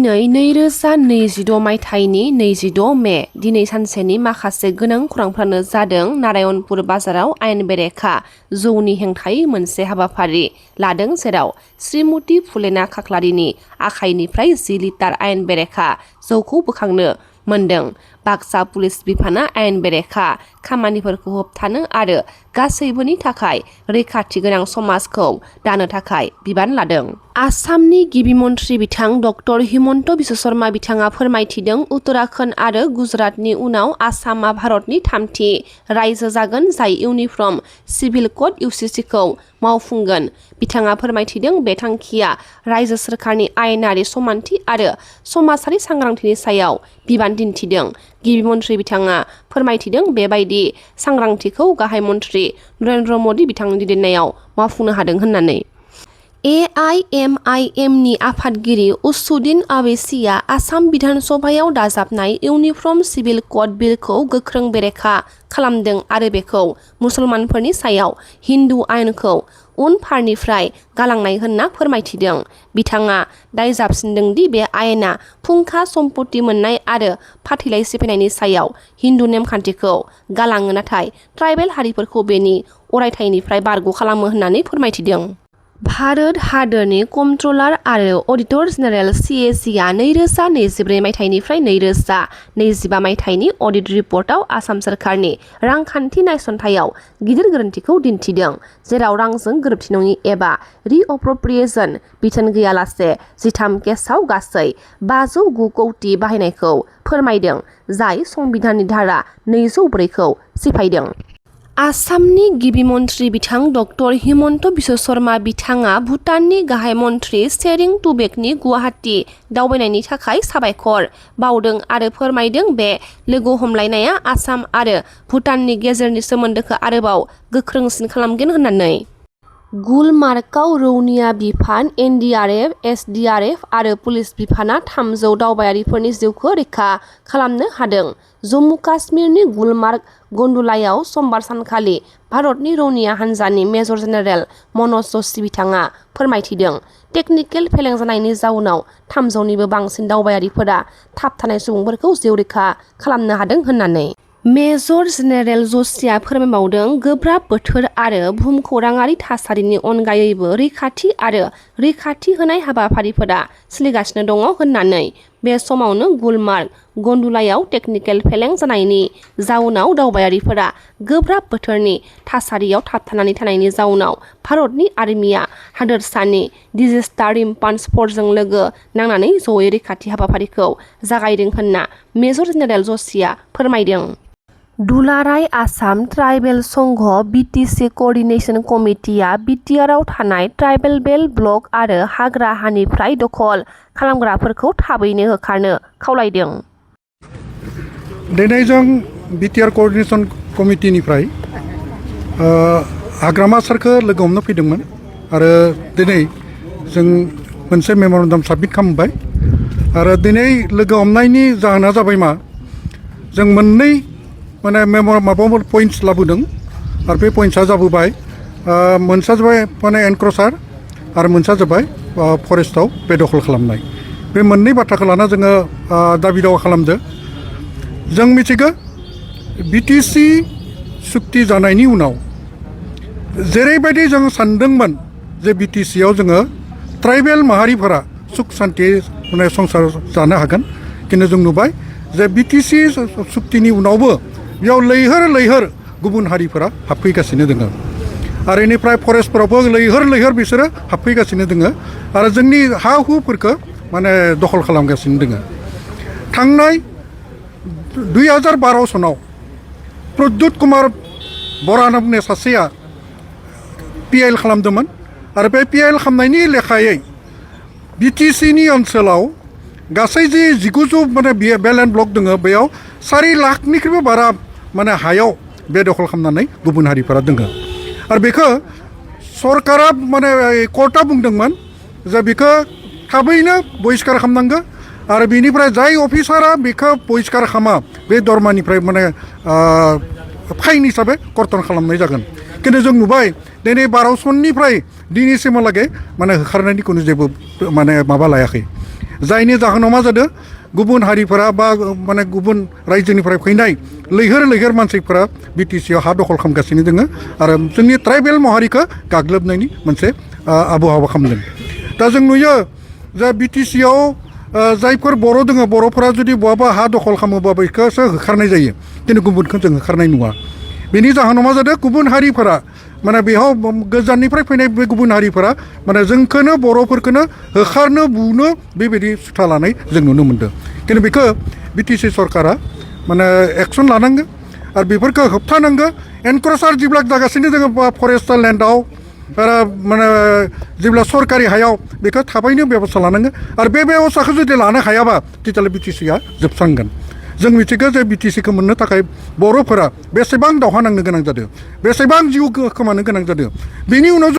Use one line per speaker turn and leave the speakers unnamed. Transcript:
दिनै 2026 मायथाइनि 26 मे दिनै सानसेनि माखासे गोनां खौरांफ्रानो जादों नारायणपुर बाजाराव आयेन बेरेखा जौनि हेंथायै मोनसे हाबाफारि लादों जेराव श्रीमती फुलेना खाख्लारिनि आखाइनिफ्राय 10 लिटार आयेन बेरेखा जौखौ बोखांनो मोनदों। बाक्सा पुलिस बिफाना आयेन बेरेखा खामानिफोरखौ होबथानो आरो गासैबोनि थाखाय रैखाथि गोनां समाजखौ दानो थाखाय बिबान लादों। आसामनि गिबि मन्थ्रि बिथां डक्टर हिमन्त बिश्व शर्मा बिथाङा फोरमायथिदों उत्तराखन्ड आरो गुजरातनि उनाव आसामा भारतनि थामथि रायजो जागोन जाय इउनिफर्म सिभिल क'ड UCC खौ मावफुंगोन। बिथाङा फोरमायथिदों बे थांखिया रायजो सोरखारनि आयेनारि समानथि आरो समाजारि सांग्रांथिनि सायाव बिबान दिन्थिदों। गिबि मन्थ्रि बिथाङा फोरमायथिदों बेबायदि सांग्रांथिखौ गाहाय मन्थ्रि नरेन्द्र मदि बिथांनि दैदेननायाव मावफुंनो हादों होननानै। AIMIM नि आफादगिरि उसुद्दीन अवैसीआ आसाम बिधान सभायाव दाजाबनाय इउनिफर्म सिभिल क'ड बिलखौ गोख्रों बेरेखा खालामदों आरो बेखौ मुसलमानफोरनि सायाव हिन्दु आयेनखौ उनफारनिफ्राय गालांनाय होनना फोरमायथिदों। बिथाङा दाय जाबसिनदों दि बे आयेना फुंखा सम्पति मोननाय आरो फाथैलाइ सिफायनायनि सायाव हिन्दु नेमखान्थिखौ गालाङो नाथाय ट्राइबेल हारिफोरखौ बेनि अरायथाइनिफ्राय बारग' खालामो होननानै फोरमायथिदों। भारत हादरनि कम्ट्रलार आरो अडिटर जेनेरेल CAG-आ 2024 मायथाइनिफ्राय 2025 मायथाइनि अडिट रिपर्टआव आसाम सोरखारनि रांखान्थि नायसंथायाव गिदिर गोरोन्थिखौ दिन्थिदों जेराव रांजों गोरोबथि नङि एबा रिअप्रोप्रिएशन बिथोन गैयालासे 13 केसआव गासै 509 कौटि बाहायनायखौ फोरमायदों जाय संबिधाननि धारा 204 खौ सिफायदों। आसामनि गिबि मन्थ्रि बिथां डक्टर हिमन्त बिश्व शर्मा बिथाङा भुटाननि गाहाय मन्थ्रि सेरिं टुबेकनि गुवाहाटी दावबायनायनि थाखाय साबायखर बावदों आरो फोरमायदों बे लोगो हमलायनाया आसाम आरो भुटाननि गेजेरनि सोमोन्दोखौ आरोबाव गोख्रोंसिन खालामगोन होननानै। गुलमार्गआव रौनिया बिफान NDRF, SDRF आरो पुलिस बिफाना 300 दावबायारिफोरनि जिउखौ रैखा खालामनो हादों। जम्मु काश्मीरनि गुलमार्ग गन्डुलायाव समबार सानखालि भारतनि रौनिया हान्जानि मेजर जेनेरेल मनज जशि बिथाङा फोरमायथिदों टेकनिकेल फेलें जानायनि जाउनाव 300निबो बांसिन दावबायारिफोरा थाबथानाय सुबुंफोरखौ जिउ रैखा खालामनो हादों होननानै। मेजर जेनेरेल जशिआ फोरमायबावदों गोब्राब बोथोर आरो भुमखौराङारि थासारिनि अनगायैबो रैखाथि आरो रैखाथि होनाय हाबाफारिफोरा सोलिगासिनो दङ होननानै। बे समावनो गुलमार्ग गन्डुलायाव टेकनिकेल फेलें जानायनि जाउनाव दावबायारिफोरा गोब्राब बोथोरनि थासारियाव थाबथानानै थानायनि जाउनाव भारतनि आर्मिया हादोरसानि डिजास्टार रिस्पन्स फर्सजों लोगो नांनानै जयै रैखाथि हाबाफारिखौ जागायदों होनना मेजर जेनेरेल जशिआ फोरमायदों। दुलाराय आसाम ट्राइबेल संघ BTC क'अर्डिनेशन कमिटिआ बिटिआरआव थानाय ट्राइबेल बेल्ट ब्लक आरो हाग्रा हानिफ्राय दखल खालामग्राफोरखौ थाबैनो होखारनो खावलायदों।
दिनै जों बिटिआर क'अर्डिनेशन कमिटिनिफ्राय हाग्रामा सारखौ लोगो हमनो फैदोंमोन आरो दिनै जों मोनसे मेम'रेन्डाम साबमिट खालामबाय आरो दिनै लोगो हमनायनि जाहोना जाबाय मा जों मोननै माबा पइन्ट्स लाबोदों आरो बे पइन्ट्सआ जाबोबाय मोनसेया जाबाय एनक्रचार आरो मोनसेया जाबाय फरेस्टआव बेदखल खालामनाय। बे मोननै बाथ्राखौ लाना जोङो दाबि दावा खालामदो। जों मिथिगौ BTC सुक्ति जानायनि उनाव जेरैबायदि जों सानदोंमोन जे BTCआव जोङो ट्राइबेल माहारिफोरा सुख सान्थि संसार जानो हागोन खिन्थु जों नुबाय जे BTC सुक्तिनि उनावबो बेयाव लैहोर गुबुन हारिफोरा हाबफैगासिनो दङ आरो बेनिफ्राय फरेस्टफोरावबो लैहोर बिसोरो हाबफैगासिनो दङ आरो जोंनि हा हुफोरखौ दखल खालामगासिनो दङ। थांनाय 2012 सनाव प्रद्युत कुमार बरा होनना बुंनाय सासेया PIL खालामदोंमोन आरो बे PIL खालामनायनि लेखायै BTCनि ओनसोलाव गासै जि 1900 बेलेन्ड ब्लक दङ बेयाव 4 लाखनिख्रुइबो बारा हायाव बेदखल खालामनानै गुबुन हारिफोरा दङ आरो बेखौ सरकारा कर्टआ बुंदोंमोन जे बेखौ थाबैनो बहिष्कार खालामनांगौ आरो बेनिफ्राय जाय अफिसारा बेखौ बहिष्कार खालामा बे दरमानिफ्राय फाइन हिसाबै कर्तन खालामनाय जागोन। खिन्थु जों नुबाय दिनै 12 सननिफ्राय दिनैसिमहालागै होखारनायनि खुनु जेबो माबा लायाखै जायनि जाहोनाव मा जादों गुबुन हारिफोरा बा माने गुबुन रायजोनिफ्राय फैनाय लैहोर लैहोर मानसिफोरा बिटिसिआव हा दखल खालामगासिनो दोङो आरो जोंनि ट्राइबेल माहारिखौ गाग्लोबनायनि मोनसे आबहावा खालामदों दा जों नुयो जे बिटिसिआव जायफोर बर' दोङो बर'फोरा जुदि बहाबा हा दखल खालामोबा बेखौसो होखारनाय जायो खिन्थु गुबुनखौ जों होखारनाय नुवा बेनि जाहोनाव मा जादों गुबुन हारिफोरा माने बेयाव गोजाननिफ्राय फैनाय बे गुबुन हारिफोरा माने जोंखौनो बर'फोरखौनो होखारनो बुनो बेबायदि सुथा लानाय जों नुनो मोन्दों खिन्थु बेखौ बिटिसि सरकारा माने एक्सन लानांगौ आरो बेफोरखौ होबथानांगौ एनक्रचार जेब्ला जागासिनो दोङो बा फरेस्टाल लेन्डआव आरो माने जेब्ला सरकारि हायाव बेखौ थाबैनो बेबस्था लानांगौ आरो बे बेबस्थाखौ जुदि लानो हायाबा तेতিয়াले बिटिसिआ जोबस्रांगोन जों मिथिगौ जे बिटिसिखौ मोननो थाखाय बर'फोरा बेसेबां दावहा नांनो गोनां जादों बेसेबां जिउ खोमानो गोनां जादों बेनि उनाव